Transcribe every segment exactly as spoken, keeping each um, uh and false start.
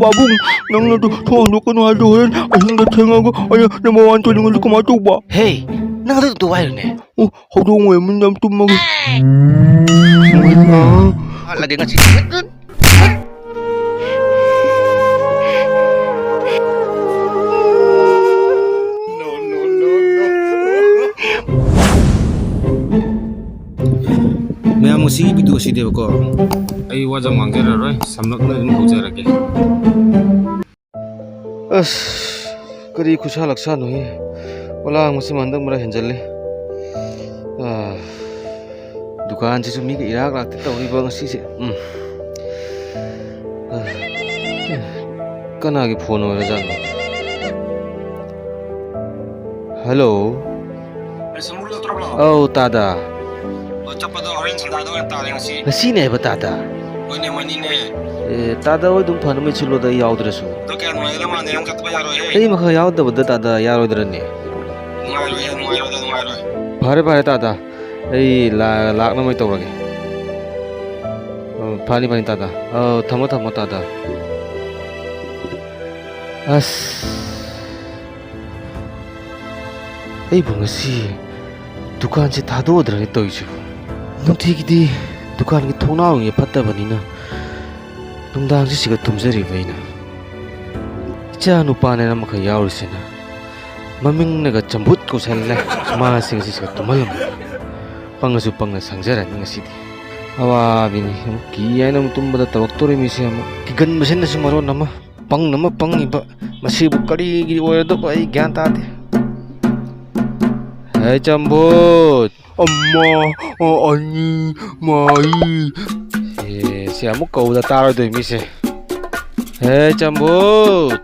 ꯄꯥꯕꯨꯡ, ꯅꯪꯅ ꯑꯗꯨ ꯊꯣꯡ ꯍꯥꯡꯗꯣꯛꯀꯅꯨ ꯍꯥꯏꯗꯣ ꯍꯣꯔꯦꯟ ꯑꯍꯤꯡꯗ ꯊꯦꯡꯉꯒ ꯑꯩꯅ number one ꯇꯧꯅꯤꯡꯉꯁꯨ ꯀꯃꯥꯏꯅ ꯇꯧꯕ? ꯍꯦ, ꯅꯪ ꯑꯗꯨ ꯑꯗꯨ ꯍꯥꯏꯔꯨꯅꯦ꯫ ꯑꯣ, ꯍꯧꯗꯣꯡ ꯑꯣꯏꯔꯝꯃꯅꯤ, ꯌꯥꯝ ꯇꯨꯝꯃꯒꯦ꯫ ꯍꯥꯠꯂꯒꯦ ꯉꯁꯤ꯫ ꯃꯌꯥꯝ, ꯉꯁꯤꯒꯤ video ꯁꯤꯗꯤꯕꯀꯣ, ꯑꯩ ꯋꯥ ꯌꯥꯝ ꯉꯥꯡꯖꯔꯔꯣꯏ, ꯁꯝꯂꯞꯅ ꯑꯗꯨꯝ ꯍꯧꯖꯔꯒꯦ꯫ ꯑꯁ, ꯀꯔꯤ ꯈꯨꯠꯁꯥ ꯂꯛꯁꯥꯅꯣꯍꯦ? ꯄꯣꯂꯥꯡ ꯃꯁꯤꯃ ꯍꯟꯗꯛ ꯃꯔꯛ ꯍꯦꯟꯖꯜꯂꯦ꯫ ꯑꯥ, ꯗꯨꯀꯥꯟꯁꯤꯁꯨ ꯃꯤꯒ ꯏꯔꯥꯛ ꯂꯥꯛꯇ ꯇꯧꯔꯤꯕ ꯉꯁꯤꯁꯦ꯫ ꯎꯝ꯫ ꯑꯥ, ꯀꯅꯥꯒꯤ phone ꯑꯣꯏꯔꯖꯥꯠꯅꯣ? Hello꯫ ꯑꯦ, ꯁꯃꯨꯔ ꯅꯠꯇ꯭ꯔꯕꯣ? ꯑꯧ, ꯇꯥꯗ꯫ ꯑꯣ, ꯆꯠꯄꯗꯣ ꯍꯣꯔꯦꯟ ꯁꯟꯗꯥꯗ ꯑꯣꯏꯅ ꯇꯥꯔꯦ ꯉꯁꯤ꯫ ꯉꯁꯤꯅꯦ ꯍꯥꯏꯕ, ꯇꯥꯗ? ꯍꯣꯏꯅꯦ, ꯃꯅꯤꯅꯦ꯫ ꯑꯦ, ꯇꯥꯗ ꯍꯣꯏ ꯑꯗꯨꯝ ꯐꯅꯕ ꯏꯠꯁꯤꯜꯂꯣꯗ, ꯑꯩ ꯌꯥꯎꯗ꯭ꯔꯁꯨ꯫ ꯑꯗꯣ ꯀꯌꯥ ꯅꯨꯡꯉꯥꯏꯒꯗꯕ ꯃꯥꯟꯗꯦ, ꯅꯪ ꯆꯠꯇꯕ ꯌꯥꯔꯣꯏꯍꯦ꯫ ꯑꯩ ꯃꯈꯛ ꯌꯥꯎꯗꯕꯗ ꯇꯥꯗ ꯌꯥꯔꯣꯏꯗ꯭ꯔꯅꯦ? ꯅꯨꯡꯉꯥꯏꯔꯣꯏꯍꯦ, ꯅꯨꯡꯉꯥꯏꯔꯣꯏꯗ, ꯅꯨꯡꯉꯥꯏꯔꯣꯏ꯫ ꯐꯔꯦ, ꯐꯔꯦ, ꯇꯥꯗ꯫ ꯑꯩ ꯂꯥ-, ꯂꯥꯛꯅꯕ ꯇꯧꯔꯒꯦ꯫ ꯑ, ꯐꯅꯤ, ꯐꯅꯤ, ꯇꯥꯗ꯫ ꯑ, ꯊꯝꯃꯣ, ꯊꯝꯃꯣ, ꯇꯥꯗ꯫ ꯑꯁ꯫ ꯑꯩꯕꯨ ꯉꯁꯤ ꯗꯨꯀꯥꯟꯁꯦ ꯊꯥꯗꯣꯛꯑꯗ꯭ꯔꯅꯦ ꯇꯧꯔꯤꯁꯤꯕꯨ? ꯅꯨꯡꯇꯤꯒꯤꯗꯤ ꯗꯨꯀꯥꯟꯒꯤ ꯊꯣꯡꯅꯥꯎꯁꯦ ꯐꯠꯇꯕꯅꯤꯅ ꯅꯨꯡꯗꯥꯡꯁꯦ ꯁꯤꯒ ꯇꯨꯝꯖꯔꯤꯕ ꯑꯩꯅ꯫ ꯏꯆꯥ ꯅꯨꯄꯥꯅꯦꯅ ꯑꯃꯈꯛ ꯌꯥꯎꯔꯤꯁꯤꯅ ꯃꯃꯤꯡꯅꯒ ꯆꯝꯐꯨꯠ ꯀꯧꯁꯜꯂꯦ, ꯃꯥꯁꯦ ꯉꯁꯤ ꯁꯤꯒ ꯇꯨꯝꯍꯜꯂꯝꯃꯦ꯫ ꯄꯪꯉꯁꯨ ꯄꯪꯅ ꯁꯪꯖꯔꯅꯤ ꯉꯁꯤꯗꯤ꯫ ꯑꯋꯥꯕꯤꯅꯤ, ꯑꯃꯨꯛ ꯀꯤ ꯍꯥꯏꯅ ꯑꯃꯨꯛ ꯇꯨꯝꯕꯗ ꯇꯧꯔꯛꯇꯣꯔꯤꯃꯤꯁꯦ ꯑꯃꯨꯛ꯫ ꯀꯤꯒꯟꯕꯁꯤꯅꯁꯨ ꯃꯔꯣꯟ ꯑꯃ꯫ ꯄꯪꯅ ꯑꯃ ꯄꯪꯉꯤꯕ, ꯃꯁꯤꯕꯨ ꯀꯔꯤꯒꯤ ꯑꯣꯏꯔꯗꯕ ꯑꯩ ꯒ꯭ꯌꯥꯟ ꯇꯥꯗꯦ꯫ ꯍꯦ ꯆꯝꯐꯨꯠ! ꯑꯃ, ꯑ, ꯑꯅꯤ, ꯃꯔꯤ꯫ ꯑꯦ, ꯁꯤ ꯑꯃꯨꯛ ꯀꯧꯕꯗ ꯇꯥꯔꯣꯏꯗꯣꯏ ꯃꯤꯁꯦ꯫ ꯍꯦ ꯆꯝꯐꯨꯠ!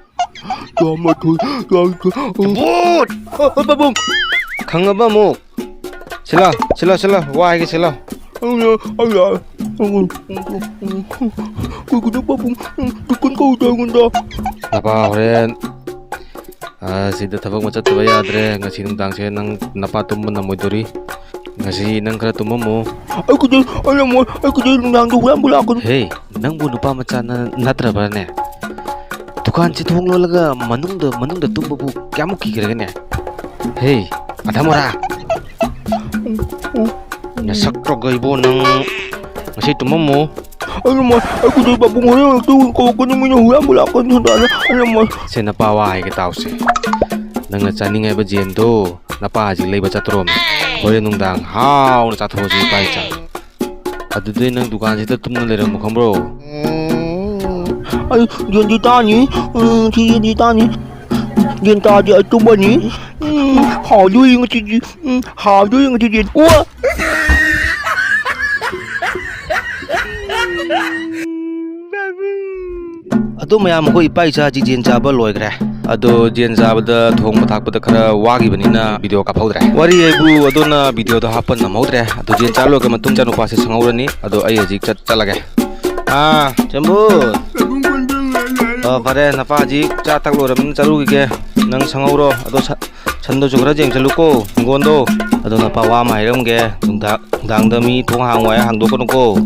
ꯇꯔꯥꯃꯥꯊꯣꯏ, ꯇꯔꯥꯅꯤꯊꯣꯏ꯫ ꯆꯝꯐꯨꯠ! ꯑ, ꯑ, ꯄꯥꯕꯨꯡ! ꯈꯪꯉꯕ ꯑꯃꯨꯛ? ꯁꯤꯂꯥ, ꯁꯤꯂꯥ, ꯁꯤꯂꯥ, ꯋꯥ ꯍꯥꯏꯒꯦ ꯁꯤꯂꯥ꯫ ꯑꯩꯅ, ꯑꯩꯅ, ꯀꯩꯒꯤꯅꯣ ꯄꯥꯕꯨꯡ, ꯗꯨꯀꯥꯟ ꯀꯧꯗ꯭ꯔꯣ ꯑꯩꯉꯣꯟꯗ? ꯅꯄꯥ ꯍꯣꯔꯦꯟ, ꯑ, ꯁꯤꯗ ꯊꯕꯛ ꯑꯃ ꯆꯠꯇꯕ ꯌꯥꯗ꯭ꯔꯦ꯫ ꯉꯁꯤ ꯅꯨꯡꯗꯥꯡꯁꯦ ꯅꯪ ꯅꯄꯥ ꯇꯨꯝꯕ ꯉꯝꯃꯣꯏꯗꯣꯔꯤ꯫ ꯉꯁꯤ ꯅꯪ ꯈꯔ ꯇꯨꯝꯃꯝꯃꯨ꯫ ꯑꯩ ꯀꯩꯗꯧ, ꯑꯩ ꯌꯥꯝ ꯋꯥꯏ, ꯑꯩ ꯀꯩꯗꯧ ꯅꯨꯡꯗꯥꯡꯗ ꯍꯨꯔꯥꯟꯕ ꯂꯥꯛꯀꯅꯤ? ꯍꯦ, ꯅꯪꯕꯨ ꯅꯨꯄꯥ ꯃꯆꯥ ꯅ-, ꯅꯠꯇ꯭ꯔꯕ꯭ꯔꯅꯦ? ꯗꯨꯀꯥꯟꯁꯦ ꯊꯣꯡ ꯂꯣꯜꯂꯒ ꯃꯅꯨꯡꯗ, ꯃꯅꯨꯡꯗ ꯇꯨꯝꯕꯕꯨ ꯀꯌꯥꯃꯨꯛ ꯀꯤꯈ꯭ꯔꯒꯦꯅꯦ? ꯍꯦ, ꯑꯊꯃꯣꯔꯥ! ꯅꯁꯛꯇꯨꯒ ꯏꯕꯣ, ꯅꯪ ꯉꯁꯤ ꯇꯨꯝꯃꯝꯃꯣ꯫ ꯑꯩꯅ ꯃꯣꯏ, ꯑꯩ ꯀꯨꯗꯩ ꯄꯥꯕꯨꯡ ꯍꯣꯔꯦꯟ ꯍꯦꯛꯇ ꯀꯧꯔꯛꯀꯅꯤ, ꯃꯤꯅ ꯍꯨꯔꯥꯟꯕ ꯂꯥꯛꯀꯅꯤ ꯍꯟꯗꯛ ꯑꯩꯅ ꯃꯣꯏ꯫ ꯁꯦ, ꯅꯄꯥ ꯋꯥ ꯍꯥꯏꯒꯦ ꯇꯥꯎꯁꯦ꯫ ꯅꯪꯅ ꯆꯥꯅꯤꯡꯉꯦ ꯍꯥꯏꯕ ꯖꯦꯟꯗꯣ ꯅꯄꯥ ꯍꯧꯖꯤꯛ ꯂꯩꯕ ꯆꯠꯇ꯭ꯔꯣꯝꯅꯦ꯫ ꯍꯣꯔꯦꯟ ꯅꯨꯡꯗꯥꯡ ꯍꯥꯎꯅ ꯆꯥꯊꯣꯛꯑꯁꯤ ꯏꯄꯥ ꯏꯆꯥ꯫ ꯑꯗꯨꯗꯤ ꯅꯪ ꯗꯨꯀꯥꯟꯁꯤꯗ ꯇꯨꯝꯅ ꯂꯩꯔꯝꯃꯣ ꯈꯪꯕ꯭ꯔꯣ? ꯑꯩ ꯌꯦꯟꯗꯤ ꯇꯥꯅꯤ꯫ ꯎꯝ, ꯁꯤ ꯌꯦꯟꯗꯤ ꯇꯥꯅꯤ꯫ ꯌꯦꯟ ꯇꯥꯗꯤ ꯑꯩ ꯇꯨꯝꯃꯅꯤ꯫ ꯎꯝ, ꯍꯥꯎꯗꯣꯔꯤ ꯉꯁꯤꯗꯤ꯫ ꯎꯝ, ꯍꯥꯎꯗꯣꯔꯤ ꯉꯁꯤꯗꯤ꯫ ꯑꯣ! ꯑꯗꯣ ꯃꯌꯥꯝ, ꯑꯩꯈꯣꯏ ꯏꯄꯥ ꯏꯆꯥ ꯍꯧꯖꯤꯛ ꯌꯦꯟ ꯆꯥꯕ ꯂꯣꯏꯈ꯭ꯔꯦ꯫ ꯑꯗꯣ ꯌꯦꯟ ꯆꯥꯕꯗ ꯊꯣꯡꯕ ꯊꯥꯛꯄꯗ ꯈꯔ ꯋꯥꯈꯤꯕꯅꯤꯅ ꯚꯤꯗꯤꯑꯣ ꯀꯥꯞꯍꯧꯗ꯭ꯔꯦ꯫ ꯋꯥꯔꯤ ꯍꯥꯏꯕꯨ ꯑꯗꯨꯅ ꯚꯤꯗꯤꯑꯣꯗꯣ ꯍꯥꯞꯄ ꯅꯝꯍꯧꯗ꯭ꯔꯦ꯫ ꯑꯗꯣ ꯌꯦꯟ ꯆꯥ ꯂꯣꯏꯔꯒ ꯃꯇꯨꯡ ꯏꯆꯥꯅꯨꯄꯥꯁꯦ ꯁꯪꯍꯧꯔꯅꯤ꯫ ꯑꯗꯣ ꯑꯩ ꯍꯧꯖꯤꯛ ꯆꯠ-, ꯆꯠꯂꯒꯦ꯫ ꯑꯥ, ꯆꯦꯝꯕꯨ꯫ ꯑꯣ, ꯐꯔꯦ, ꯅꯄꯥ ꯍꯧꯖꯤꯛ ꯆꯥ ꯊꯛ ꯂꯣꯏꯔꯕꯅꯤꯅ ꯆꯠꯂꯨꯈꯤꯒꯦ꯫ ꯅꯪ ꯁꯪꯍꯧꯔꯣ꯫ ꯑꯗꯣ ꯁ-, ꯁꯟꯗꯨꯁꯨ ꯈꯔ ꯌꯦꯡꯁꯜꯂꯨꯀꯣ, ꯍꯤꯡꯒꯣꯟꯗꯣ꯫ ꯑꯗꯣ ꯅꯄꯥ ꯋꯥ ꯑꯃ ꯍꯥꯏꯔꯝꯒꯦ, ꯅꯨꯡꯗꯥꯡ ꯅꯨꯡꯗꯥꯡꯗ ꯃꯤ ꯊꯣꯡ ꯍꯥꯡꯉꯣ ꯍꯥꯏ ꯍꯥꯡꯗꯣꯛꯀꯅꯨꯀꯣ꯫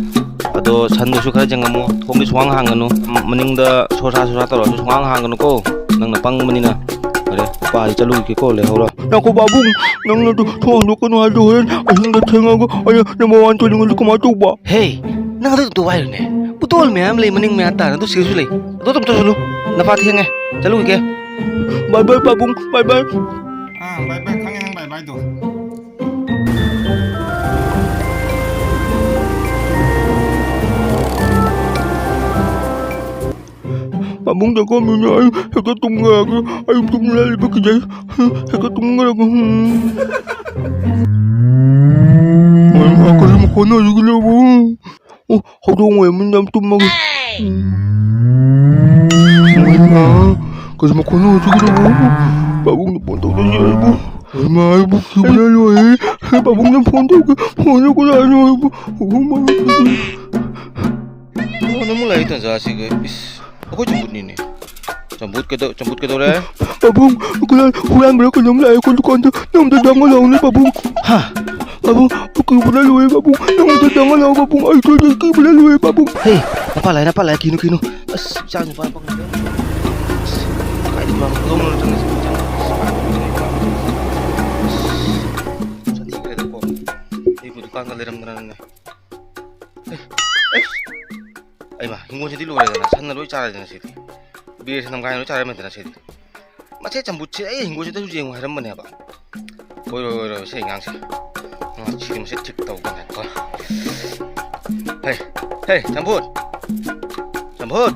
ꯑꯗꯣ ꯁꯟꯗꯨꯁꯨ ꯈꯔ ꯌꯦꯡꯉꯝꯃꯣ꯫ ꯊꯣꯡꯗꯤ ꯁꯨꯡꯍꯥꯡ ꯍꯥꯡꯒꯅꯨ꯫ ꯃ-, ꯃꯅꯤꯡꯗ ꯁꯣꯔꯁꯥ ꯁꯣꯔꯁꯥ ꯇꯧꯔꯁꯨ ꯁꯨꯡꯍꯥꯡ ꯍꯥꯡꯒꯅꯨꯀꯣ꯫ ꯅꯪꯅ ꯄꯪꯕꯅꯤꯅ꯫ ꯐꯔꯦ, ꯄꯥꯗꯤ ꯆꯠꯂꯨꯈꯤꯒꯦꯀꯣ, ꯂꯩꯍꯧꯔꯣ꯫ ꯉꯥꯏꯈꯣ ꯄꯥꯕꯨꯡ, ꯅꯪꯅ ꯑꯗꯨ ꯊꯣꯡ ꯍꯥꯡꯗꯣꯛꯀꯅꯨ ꯍꯥꯏꯗꯣ ꯍꯣꯔꯦꯟ ꯑꯍꯤꯡꯗ ꯊꯦꯡꯉꯒ ꯑꯩꯅ ꯅꯝꯕꯔ ꯋꯥꯟ ꯇꯧꯅꯤꯡꯉꯗꯤ ꯀꯃꯥꯏꯅ ꯇꯧꯕ? ꯍꯦ, ꯅꯪ ꯑꯗꯨ ꯇꯧ ꯍꯥꯏꯔꯣꯅꯦ꯫ ꯄꯨꯇꯣꯜ ꯃꯌꯥꯝ ꯂꯩ, ꯃꯅꯤꯡ ꯃꯌꯥ ꯇꯥꯅ ꯑꯗꯨ ꯁꯤꯗꯁꯨ ꯂꯩ꯫ ꯑꯗꯣ ꯑꯗꯨꯝ ꯆꯠꯁꯅꯨ꯫ ꯅꯄꯥ ꯊꯦꯡꯉꯦ꯫ ꯆꯠꯂꯨꯈꯤꯒꯦ꯫ ꯕꯥꯏ ꯕꯥꯏ ꯄꯥꯕꯨꯡ, ꯕꯥꯏ ꯕꯥꯏ꯫ ꯑꯥ, ꯕꯥꯏ ꯕꯥꯏ, ꯈꯪꯉꯦ ꯅꯪ ꯕꯥꯏ ꯕꯥꯏꯗꯣ꯫ ꯄꯥꯕꯨꯡ ꯆꯥꯛꯈꯣꯝꯕꯤꯅ ꯑꯩ ꯍꯦꯛꯇ ꯇꯨꯝꯈ꯭ꯔꯒꯦ꯫ ꯑꯩ ꯇꯨꯝꯅꯤꯡꯉꯥꯏ ꯂꯩꯕ ꯀꯤꯖꯩ꯫ ꯍꯦꯛꯇ ꯇꯨꯝꯈ꯭ꯔꯒꯦ꯫ ꯃꯣꯏ ꯃꯥ ꯀꯔꯤ ꯃꯈꯣꯟꯅꯣ ꯍꯧꯖꯤꯛꯀꯤꯗꯨꯕꯨ? ꯑꯣ, ꯍꯧꯗꯣꯡ ꯑꯣꯏꯔꯝꯃꯅꯤ, ꯌꯥꯝ ꯇꯨꯝꯃꯒꯦ꯫ ꯃꯣꯏ ꯃꯥ ꯀꯔꯤ ꯃꯈꯣꯟꯅꯣ ꯍꯧꯖꯤꯛꯀꯤꯗꯨꯕꯨ? ꯄꯥꯕꯨꯡꯅ ꯐꯣꯟ ꯇꯧꯗꯣꯏꯁꯤ ꯑꯩꯕꯨ꯫ ꯃꯣꯏ ꯃꯥ ꯑꯩꯕꯨ ꯀꯤꯕꯅ ꯂꯣꯏꯔꯦ꯫ ꯄꯥꯕꯨꯡꯅ ꯐꯣꯟ ꯇꯧꯒꯦ꯫ ꯐꯣꯟꯗꯣ ꯀꯅꯥꯅꯣ ꯑꯩꯕꯨ? ꯑꯣ, ꯃꯥ꯫ ꯐꯣꯟ ꯑꯃꯨꯛ ꯂꯥꯛꯏ ꯇꯟꯖꯥꯁꯤꯒ꯫ ꯏꯁ, ꯑꯩꯈꯣꯏ ꯆꯝꯐꯨꯠꯅꯤꯅꯦ꯫ ꯆꯝꯐꯨꯠ ꯀꯩꯗꯧ-, ꯆꯝꯐꯨꯠ ꯀꯩꯗꯧꯔꯦ? ꯄꯥꯕꯨꯡ, ꯍꯨꯔꯥꯟ-, ꯍꯨꯔꯥꯟꯕ꯭ꯔꯥ ꯀꯩꯅꯣꯝ ꯂꯥꯛꯑꯦ ꯑꯩꯈꯣꯏ ꯗꯨꯀꯥꯟꯗ꯫ ꯅꯪ ꯑꯝꯇ ꯆꯪꯉ ꯂꯥꯛꯎꯅꯦ ꯄꯥꯕꯨꯡ꯫ ꯍꯥ? ꯄꯥꯕꯨꯡ, ꯑꯩ ꯀꯤꯕꯅ ꯂꯣꯏꯔꯦ ꯄꯥꯕꯨꯡ꯫ ꯅꯪ ꯑꯝꯇ ꯆꯪꯉ ꯂꯥꯛꯑꯣ ꯄꯥꯕꯨꯡ꯫ ꯑꯩ ꯀꯤꯕꯅ ꯂꯣꯏꯔꯦ ꯄꯥꯕꯨꯡ꯫ ꯍꯦ, ꯅꯄꯥ ꯂꯥꯛꯑꯦ, ꯅꯄꯥ ꯂꯥꯛꯑꯦ꯫ ꯀꯤꯅꯨ, ꯀꯤꯅꯨ꯫ ꯑꯁ, ꯏꯆꯥ ꯅꯨꯄꯥ ꯄꯪꯉꯦ꯫ ꯂꯧꯅꯔ ꯆꯪꯉꯁꯤ꯫ ꯆꯠꯅꯤꯡꯈ꯭ꯔꯦꯗꯀꯣ꯫ ꯑꯩꯕꯨ ꯗꯨꯀꯥꯟꯒ ꯂꯩꯔꯝꯗꯅꯅꯦ꯫ ꯑꯦ, ꯑꯦ꯫ ꯑꯩꯃ, ꯍꯤꯡꯒꯣꯜꯁꯤꯗꯤ ꯂꯣꯏꯔꯦꯗꯅ, ꯁꯟꯅ ꯂꯣꯏ ꯆꯥꯔꯦꯗꯅ ꯁꯤꯗꯤ꯫ ꯕꯦꯔꯁꯤ ꯅꯝꯒꯥꯏꯅ ꯂꯣꯏ ꯆꯥꯔꯝꯃꯦꯗꯅ ꯁꯤꯗꯤ꯫ ꯃꯁꯤ ꯆꯝꯐꯨꯠꯁꯦ ꯑꯩ ꯍꯤꯡꯒꯣꯜꯁꯤꯗꯁꯨ ꯌꯦꯡꯉꯨ ꯍꯥꯏꯔꯝꯕꯅꯦꯕ꯫ ꯑꯣꯏꯔꯣꯏ, ꯑꯣꯏꯔꯣꯏ, ꯁꯤ ꯑꯉꯥꯡꯁꯦ꯫ ꯑ, ꯁꯤ ꯃꯁꯤ ꯊꯤꯛ ꯇꯧꯒꯦ ꯉꯥꯏꯈꯣ꯫ ꯍꯦ, ꯍꯦ, ꯆꯝꯐꯨꯠ! ꯆꯝꯐꯨꯠ!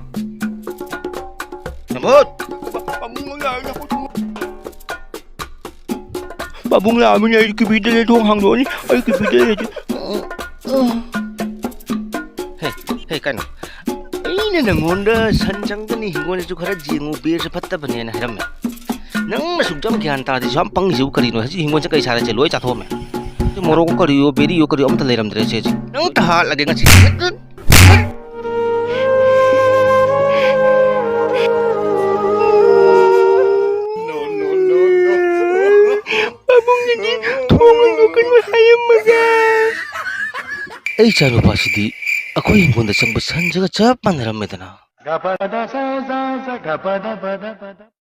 ꯆꯝꯐꯨꯠ! ꯄꯥꯕꯨꯡ ꯂꯥꯛꯑꯃꯤꯅꯦ, ꯑꯩ ꯀꯤꯕꯤꯗ ꯂꯩ, ꯊꯣꯡ ꯍꯥꯡꯗꯣꯛꯑꯅꯤ, ꯑꯩ ꯀꯤꯕꯤꯗ ꯂꯩ꯫ ꯍꯦ, ꯍꯦ, ꯀꯩꯅꯣ? ꯑꯩꯅ ꯅꯪꯉꯣꯟꯗ ꯁꯟ ꯆꯪꯒꯅꯤ, ꯍꯤꯡꯒꯣꯜꯗꯁꯨ ꯈꯔ ꯌꯦꯡꯉꯨ, ꯕꯦꯔꯁꯨ ꯐꯠꯇꯕꯅꯦꯅ ꯍꯥꯏꯔꯝꯃꯦ꯫ ꯅꯪꯅ ꯁꯨꯛ ꯌꯥꯝ ꯒ꯭ꯌꯥꯟ ꯇꯥꯗꯦ, ꯁꯨꯛ ꯌꯥꯝ ꯄꯪꯉꯤꯁꯤꯕꯨ ꯀꯔꯤꯅꯣ? ꯍꯧꯖꯤꯛ ꯍꯤꯡꯒꯣꯜꯁꯦ ꯀꯩ ꯁꯥꯔꯁꯦ? ꯂꯣꯏ ꯆꯥꯊꯣꯛꯑꯝꯃꯦ꯫ ꯃꯣꯔꯣꯛ ꯀꯔꯤꯌꯣ, ꯕꯦꯔꯤꯌꯣ ꯀꯔꯤꯌꯣ ꯑꯝꯇ ꯂꯩꯔꯝꯗ꯭ꯔꯦ ꯁꯦ ꯍꯧꯖꯤꯛ꯫ ꯅꯪ ꯇ ꯍꯥꯠꯂꯒꯦ ꯉꯁꯤ꯫ ꯄꯥꯕꯨꯡꯅꯗꯤ ꯊꯣꯡ ꯍꯥꯡꯗꯣꯛꯀꯅꯨ ꯍꯥꯏꯔꯝꯃꯒ꯫ ꯑꯩ ꯏꯆꯥꯅꯨꯄꯥꯁꯤꯗꯤ ꯑꯩꯈꯣꯏ ꯍꯤꯡꯒꯣꯜꯗ ꯆꯪꯕ ꯁꯟꯁꯤꯒ ꯆꯞ ꯃꯥꯟꯅꯔꯝꯃꯦꯗꯅ꯫